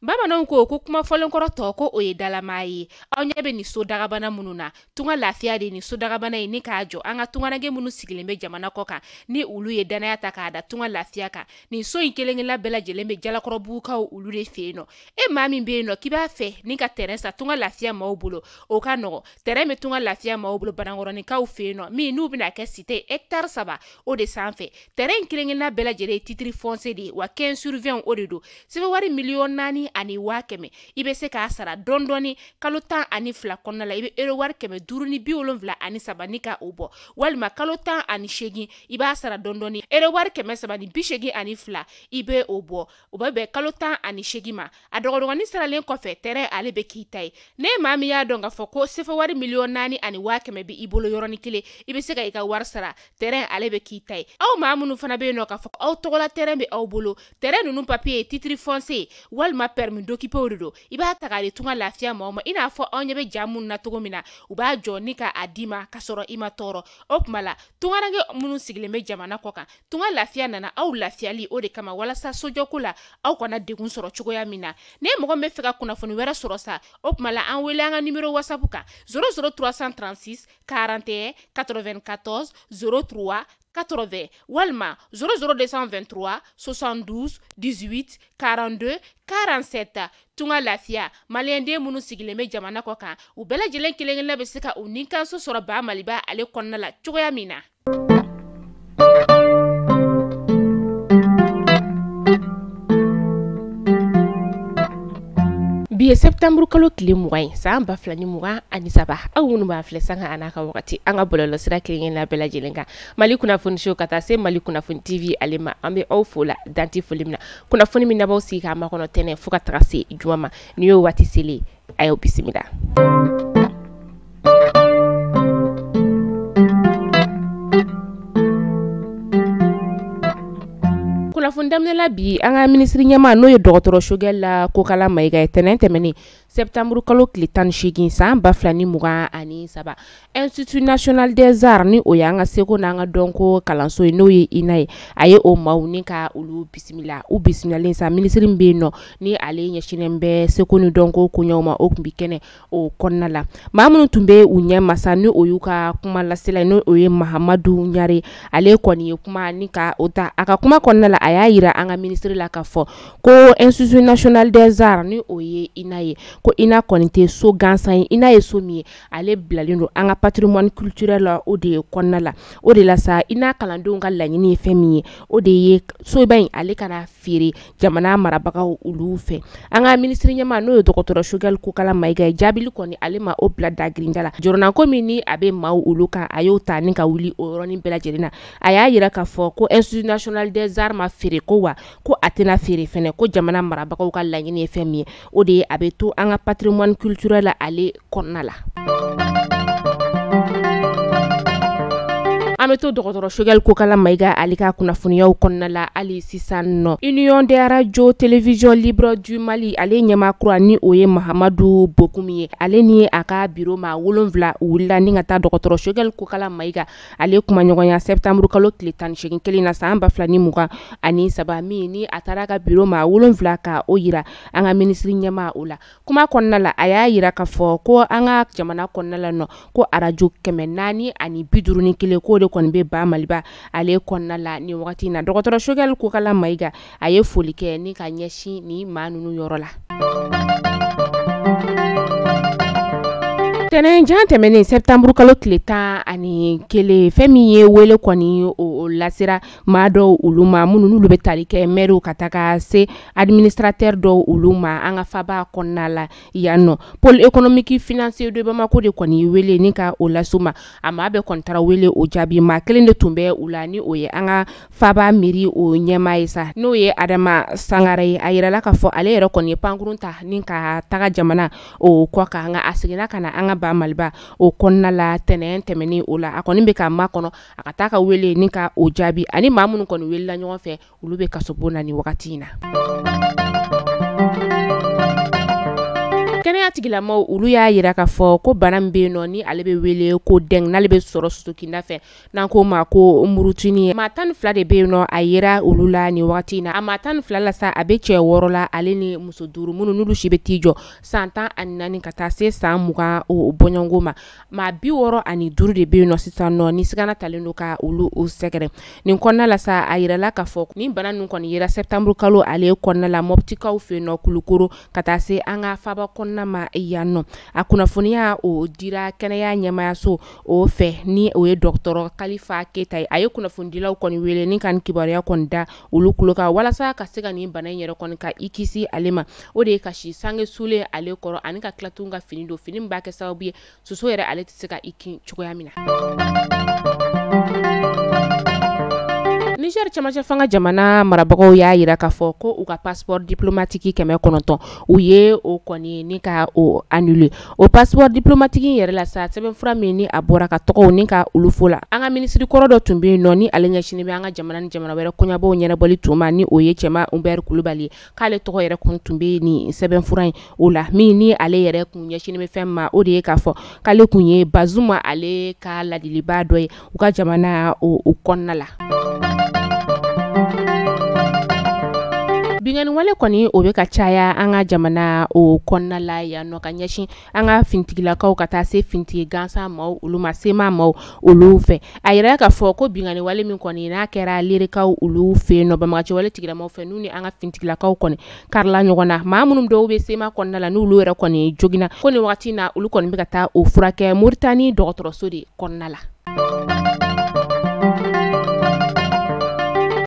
Bamananw ko ko kuma fɔlenkɔrɔ tɔ ko o ye dalamaa ye. Aw ɲɛ bɛ nin so dagabana minnu na, Tunga Lafiya de nin so dagabana ye ni k'a jɔ an ka tungaranke minnu sigilen bɛ jamana kɔ kan, ni olu ye danaya ta k'a da Tunga Lafiya kan. Nin so in kelen-kelenna bɛɛ lajɛlen bɛ Jalakɔrɔbugukaw olu de fɛ yen nɔ. E maa min bɛ yen nɔ k'i b'a fɛ ni ka terrain san Tunga Lafiya maaw bolo, o ka nɔgɔ. Terrain bɛ Tunga Lafiya maaw bolo Banankɔrɔninkaw fɛ yen nɔ, min n'u bɛna kɛ cité hectare 3 o de sanfɛ. Terrain in kelen-kelenna bɛɛ lajɛlen ye titre foncier de ye, wa 15 sur 20 o de don. Sɛbɛn wari 4,100,000 i bɛ se k'a sara dɔɔni dɔɔni kalo 12 kɔnɔna la. I bɛ euro wari 573 ni ka o bɔ, walima kalo 18 i b'a sara dɔɔni dɔɔni euro wari 382 i bɛ o bɔ. O bɛ bɛn kalo 18 ma. A dɔgɔdɔgɔnin saralen kɔfɛ, terrain ale bɛ k'i ta ye. Ne maa min y'a dɔn k'a fɔ ko sefa wari 4,100,000 bɛ i bolo yɔrɔnin kelen, i bɛ se ka i ka wari sara, terrain ale bɛ k'i ta ye. Aw maa minnu fana bɛ yen nɔ k'a fɔ aw tɔgɔla terrain bɛ aw bolo, terrain ninnu papier ye titre foncier walima permis d'occuper de don, i b'a ta k'a di Tunga Lafiya maaw ma. I n'a fɔ aw ɲɛ bɛ ja minnu na cogo min na, u b'a jɔ ni k'a d'i ma k'a sɔrɔ i ma tɔɔrɔ. O tuma la tungaranke minnu sigilen bɛ jamana kɔ kan, Tunga Lafiya nana aw lafiyali o de kama, walasa sojɔko la aw kana degun sɔrɔ cogoya min na. Ne mɔgɔ min bɛ fɛ ka kunnafoni wɛrɛ sɔrɔ sa, o tuma la an wele an ka numéro WhatsApp kan 00 336 41 94 03 80 walima 00 223 72 18 42 47. Tunga Lafiya, maliyɛnden minnu sigilen bɛ jamana kɔ kan, u bɛɛ lajɛlen kelen-kelenna bɛ se ka u nikanso sɔrɔ ba Maliba ale kɔnɔna la cogoya min na. Bi ye septembre kalo tile 20 ye san 2023. Aw minnu b'a filɛ sanga a n'a ka wagati an ka bɔlɔlɔsira kelen-kelenna bɛɛ lajɛlen kan, Mali kunnafoni show ka taa se Mali kunnafoni TV ale ma, an bɛ aw fo la danti foli min na. Kunnafoni min n'aw sigi k'a makɔnɔ tɛnɛ fo ka taga se juma ma, ni y'o waati selen a y'aw bisimila. Kunnafoni daminɛ la bi, an ka minisiri ɲɛmaa n'o ye dɔgɔtɔrɔ Choguel Kokala Mayiga ye, tɛnɛn tɛmɛnen septembre kalo tile 18 san 2023, Institut national des arts ni o y'an ka seko n'an ka dɔnko kalanso ye n'o ye INA ye, a ye o maaw ni ka olu bisimila. U bisimilalen sa, minisiri min bɛ yen nɔ ni ale ɲɛsinnen bɛ seko ni dɔnko koɲɛw ma, o tun bɛ kɛnɛ o kɔnɔna la. Maa minnu tun bɛ u ɲɛ masa ni o y'u ka kuma lasela, n'o o ye Mahamadu Ɲare, ale kɔni ye kuma ni ka o ta. A ka kuma kɔnɔna la, a y'a yira an ka minisiri la k'a fɔ ko Institut national des arts ni o ye INA ye, ko INA kɔni tɛ so gansan ye. INA ye so min ye, ale bilalen don an ka patrimoine culturel la o de kɔnɔna la. O de la sa, INA kalandenw ka laɲini ye fɛn min ye, o de ye soba in ale kana feere jamana marabagaw olu fɛ. An ka minisiri ɲɛmaa n'o ye dɔgɔtɔrɔ Choguel Kokala Mayiga ye, jaabili kɔni ale ma o bila dagirinda la. Jɔrɔnako min ni a bɛ maaw olu kan, a y'o ta ni ka wuli o yɔrɔnin bɛɛ lajɛlen na. A y'a yira k'a fɔ ko Institut national des arts ma feere ko wa ko a tɛna feere fɛnɛ, ko jamana marabagaw ka laɲini ye fɛn min ye, o de ye a bɛ to an ka patrimoine culturel la ale kɔnɔna la. An bɛ to dɔgɔtɔrɔ Choguel Kokala Mayiga ale ka kunnafoniyaw kɔnɔna la hali sisan nɔ. Union des radios télévision libre du Mali ale ɲɛmaa kura ni o ye Mahamadu Bokum ye, ale ni a ka bureau maa 7 wulila ni ka taa dɔgɔtɔrɔ Choguel Kokala Mayiga ale kumaɲɔgɔnya septembre kalo tile 18 kelen na san 2023, min ni a taara ka bureau maa 7 ka o yira an ka minisiri ɲɛmaa o la. Kuma kɔnɔna la, a y'a yira k'a fɔ ko an ka jamana kɔnɔna la nɔ ko arajo 451 k'o de kɔni bɛ ba Maliba ale kɔnɔna la nin wagati in na. Dɔgɔtɔrɔ Choguel Kokala Mayiga a ye foli kɛ ni ka ɲɛsin ni maa ninnu yɔrɔ la. Tɛnɛn jan tɛmɛnen septembre kalo tile 11, fɛn min ye wele kɔni o lasera maa dɔw olu ma minnu n'olu bɛ tali kɛ maire ka taga se administrateur dɔw olu ma an ka faba kɔnɔna la yan nɔ. Pôle économique financier de Bamako de kɔni wele ni ka o las'u ma. A maa bɛɛ kɔni taara wele o jaabi, maa kelen de tun bɛ u la ni o ye an ka faba mairie o ɲɛmaa ye sa, n'o ye Adama Sangare ye. A yirala k'a fɔ ale yɛrɛ kɔni ye pankurun ta ni ka taga jamana o kɔ kan, nka a seginna ka na an ka ba Maliba o kɔnɔna la tɛnɛn tɛmɛnen o la. A kɔni bɛ ka makɔnɔ a ka taa ka wele ni ka o jaabi, ani maa minnu kɔni welela ɲɔgɔn fɛ olu bɛ kasobon na nin wagati in na. Kɛnɛya Kɛnɛya tigilamaw olu y'a yira k'a fɔ ko bana min bɛ yen nɔ ni ale bɛ wele ko dengue, n'ale bɛ sɔrɔ sosokinda fɛ, n'an k'o ma ko murutini, maa 12 de bɛ yen nɔ a yera olu la nin wagati in na. A maa 12 la sa, a bɛ cɛ 6 la ale ni muso 5 minnu n'olu si bɛ t'i jɔ san 14 ka taa se san 20 o bɔɲɔgɔnko ma. Maa 65 de bɛ yen nɔ sisan nɔ ni sigana talen don ka olu sɛgɛrɛ. Nin kɔnɔna la sa, a yirala k'a fɔ nin bana ninnu kɔni yera septembre kalo ale kɔnɔna la Mɔptikaw fɛ yen nɔ Kulukoro ka taa se an ka faba kɔnɔna ma yan nɔ. A kunnafoniya o dira kɛnɛya ɲɛmayaso o fɛ ni o ye dɔgɔtɔrɔ Kalifa Keyita ye. A ye kunnafonidilaw kɔni wele ni ka nin kibaruya kɔni da olu tulo kan walasa ka se ka nin bana in yɛrɛ kɔni ka i kisi ale ma. O de ye ka si sange sulen ale kɔrɔ ani ka tila tun ka fini don, fini min b'a kɛ sababu ye soso yɛrɛ ale tɛ se ka i kin cogoya min na. Niger camancɛ fanga jamana marabagaw y'a yira k'a fɔ ko u ka passeport diplomatique 900 u ye o kɔni ni ka o annuler. O passeport diplomatique in yɛrɛ la sa, sɛbɛnfura min ni a bɔra ka tɔgɔw ni ka olu fo la, an ka minisiri kɔrɔ dɔ tun bɛ yen nɔ ni ale ɲɛsinnen bɛ an ka jamana ni jamana wɛrɛ kɔɲabɔw ɲɛnabɔli tun ma, ni o ye Cɛma Hubert Kulubali ye, k'ale tɔgɔ yɛrɛ kun tun bɛ nin sɛbɛnfura in o la, min ni ale yɛrɛ kun ɲɛsinnen bɛ fɛn ma, o de ye k'a fɔ k'ale kun ye Bazoum ale ka ladiliba dɔ ye u ka jamana o kɔnɔna la. Binkanni wale kɔni o bɛ ka caya an ka jamana o kɔnɔna la yan nɔ ka ɲɛsin an ka fintigilakaw ka taa se fintigi gansan maaw olu ma, sema maaw olu fɛ. A yira k'a fɔ ko binkanni wale min kɔni n'a kɛra Lerekaw olu fɛ yen nɔ banbagaci wale tigilamaw fɛ, n'u ni an ka fintigilakaw kɔni karila ɲɔgɔn na, maa minnu dɔw bɛ sema kɔnɔna la n'olu yɛrɛ kɔni joginna, ko nin wagati na olu kɔni bɛ ka taa o furakɛ Moritani dɔgɔtɔrɔso de kɔnɔna la.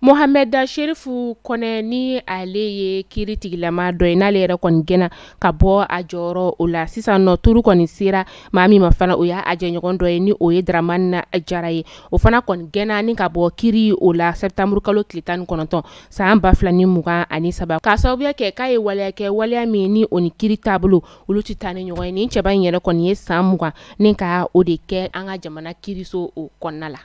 Mohamed Sherifu Kɔnɛ ni ale ye kiiri tigilama dɔ ye, n'ale yɛrɛ kɔni gɛnna ka bɔ a jɔyɔrɔ o la sisan nɔ, turu kɔni sera maa min ma fana, o y'a jɛɲɔgɔn dɔ ye ni o ye Dramane Jara ye. O fana kɔni gɛnna ni ka bɔ kiiri o la septembre kalo tile 19 san 2023, k'a sababuya kɛ k'a ye waleya kɛ, waleya min ni o ni kiiri taabolo olu tɛ taa ni ɲɔgɔn ye. Nin cɛba in yɛrɛ kɔni ye san 20 ni ka o de kɛ an ka jamana kiiriso o kɔnɔna la.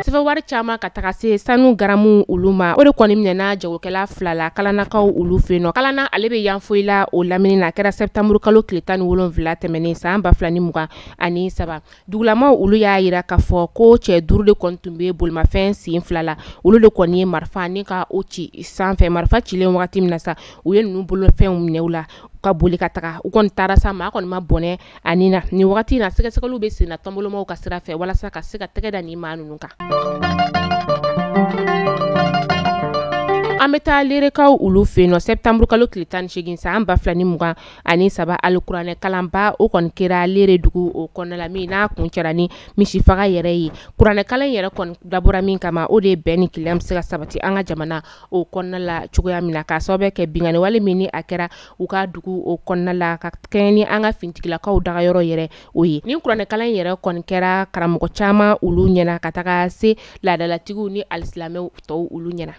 Sɛbɛn wari caman ka taga se sanu garamu olu ma, o de kɔni minɛna jagokɛla 2 la Kalanakaw olu fɛ yen nɔ. Kalana ale bɛ Yanfoyila o lamini na, a kɛra septembre kalo tile 17 tɛmɛnen san 2023. Dugulamaw olu y'a yira k'a fɔ ko cɛ 5 de kɔni tun bɛ bolimafɛn sen 2 la, olu de kɔni ye marifa ni ka o ci sanfɛ. Marifa cilen wagati min na sa, u ye ninnu bolofɛnw minɛ u la ka boli ka taga. U kɔni taara sa, maa kɔni ma bɔnɛ ani na. Nin wagati in na, sɛgɛsɛgɛliw bɛ sen na tɔnbolomaw ka sira fɛ walasa ka se ka tɛgɛ da nin maa ninnu kan. An bɛ taa Lerekaw olu fɛ yen nɔ septembre kalo tile 18 san 2023, alikuranɛ kalanba o kɔni kɛra Lere dugu o kɔnɔna la, min n'a kun cɛra ni misifaga yɛrɛ ye. Kuranɛ kalan yɛrɛ kɔni dabɔra min kama, o de ye bɛn ni kelenya bɛ se ka sabati an ka jamana o kɔnɔna la cogoya min na, k'a sababu kɛ binkanni wale min ni a kɛra u ka dugu o kɔnɔna la ka kɛɲɛ ni an ka fintigilakaw dagayɔrɔ yɛrɛ o ye. Nin kuranɛ kalan yɛrɛ kɔni kɛra karamɔgɔ caman olu ɲɛna ka taga se laadalatigiw ni alisilamɛw tɔw olu ɲɛna.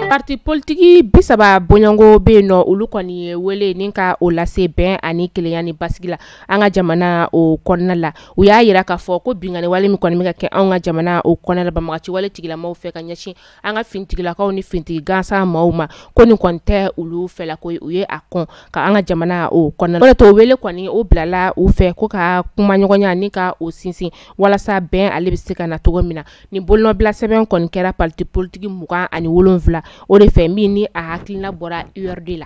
Parti politiki 30 bɔɲɔgɔnko bɛ yen nɔ, olu kɔni ye wele ni ka o lase bɛn ani kelenya ni basigi la an ka jamana o kɔnɔna la. U y'a yira k'a fɔ ko binkanni wale min kɔni bɛ ka kɛ anw ka jamana o kɔnɔna la banbagaci wale tigilamaw fɛ ka ɲɛsin an ka fintigilakaw ni fintigi gansan maaw ma, ko nin kɔni tɛ olu fɛla ko ye, u ye a kɔn ka an ka jamana o kɔnɔna la. O de to wele kɔni o bilala u fɛ ko ka kumaɲɔgɔnya ni ka o sinsin walasa bɛn ale bɛ se ka na cogo min na. Nin bolonɔbila sɛbɛn kɔni kɛra parti politiki 27 o de fɛ, min ni a hakilina bɔra URD la.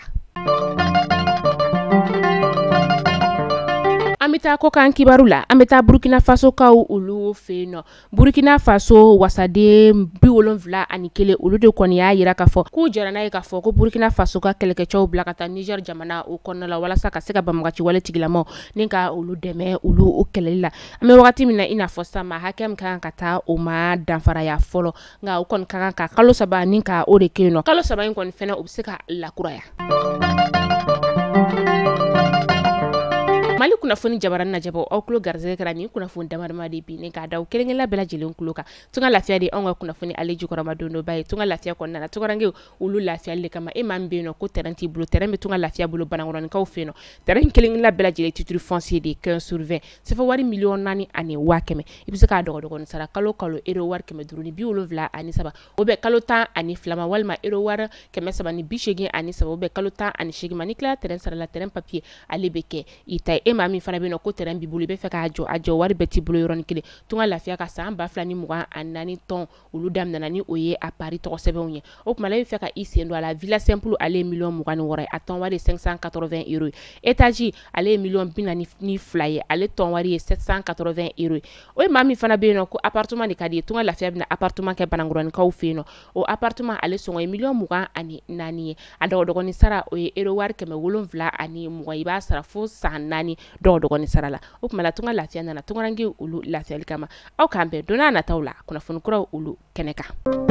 An bɛ taa kɔkan kibaru la, an bɛ taa Burkina Faso kaw olu fɛ yen nɔ. Burkina Faso wasaden 71 olu de kɔni y'a yira k'a fɔ k'u jɛra n'a ye k'a fɔ ko Burkina Faso ka kɛlɛkɛcɛw bila ka taa Niger jamana o kɔnɔna la walasa ka se ka banbagaci wale tigilamaw ni ka olu dɛmɛ olu kɛlɛli la. An bɛ wagati min na i n'a fɔ sisan, maa hakɛ min ka kan ka taa o ma danfaraya fɔlɔ, nka o kɔni ka kan ka kalo 3 ni ka o de kɛ yen nɔ. Kalo 3 in kɔni fɛnɛ o bɛ se ka lakuraya. Mali kunnafoni jabarani lajɛbaaw, aw tulo garisɛgɛ kɛra nin kunnafoni damadama de bi ni k'a da kelenkelen bɛɛ lajɛlen tulo kan. Tunga lafiya de anw ka kunnafoni ale jukɔrɔma dondoba ye. Tunga lafiya kɔnɔna na, tungarankew olu lafiyali de kama, e maa min bɛ yen nɔ ko terrain t'i bolo, terrain bɛ tunga lafiya bolo Banankɔrɔnikaw fɛ yen nɔ. Terrain kelenkelen bɛɛ lajɛlen titre foncier de 15 sur 20, CFA wari 4,100,000. I bɛ se k'a dɔgɔdɔgɔnin sara kalo kalo euro wari 573, o bɛ kalo 12 ma, walima euro wari 383, o bɛ kalo 18 ma. Ni tilala terrain sara la, terrain papier ale bɛ kɛ i ta ye. E maa min fana bɛ yen nɔ ko terrain b'i bolo, i bɛ fɛ k'a jɔ, a jɔ wari bɛɛ t'i bolo yɔrɔnin kelen, tunga lafiya ka san 2024 tɔn olu daminɛna ni o ye a pari tɔgɔ sɛbɛnw ye. O tuma e bɛ fɛ ka i sen don a la, villa simple ale ye 26 miliyɔn ye, a tɔn wari ye 580 euros ye. Étage ale ye 42 miliyɔn ye, ale tɔn wari ye 780 euros ye. O ye maa min fana bɛ yen nɔ ko appartement de ka di ye, tunga lafiya bɛna appartement kɛ Banankɔrɔnikaw fɛ yen nɔ. O appartement ale sɔngɔ ye 24 miliyɔn ye, a dɔgɔdɔgɔnin sara o ye euro wari 720, i b'a sara fo san 4 dɔgɔdɔgɔnin sara la. O tuma la tunga lafiya nana tungarankew olu lafiyali kama. Aw k'an bɛn don n'a nataw la kunnafoni kuraw olu kɛnɛ kan.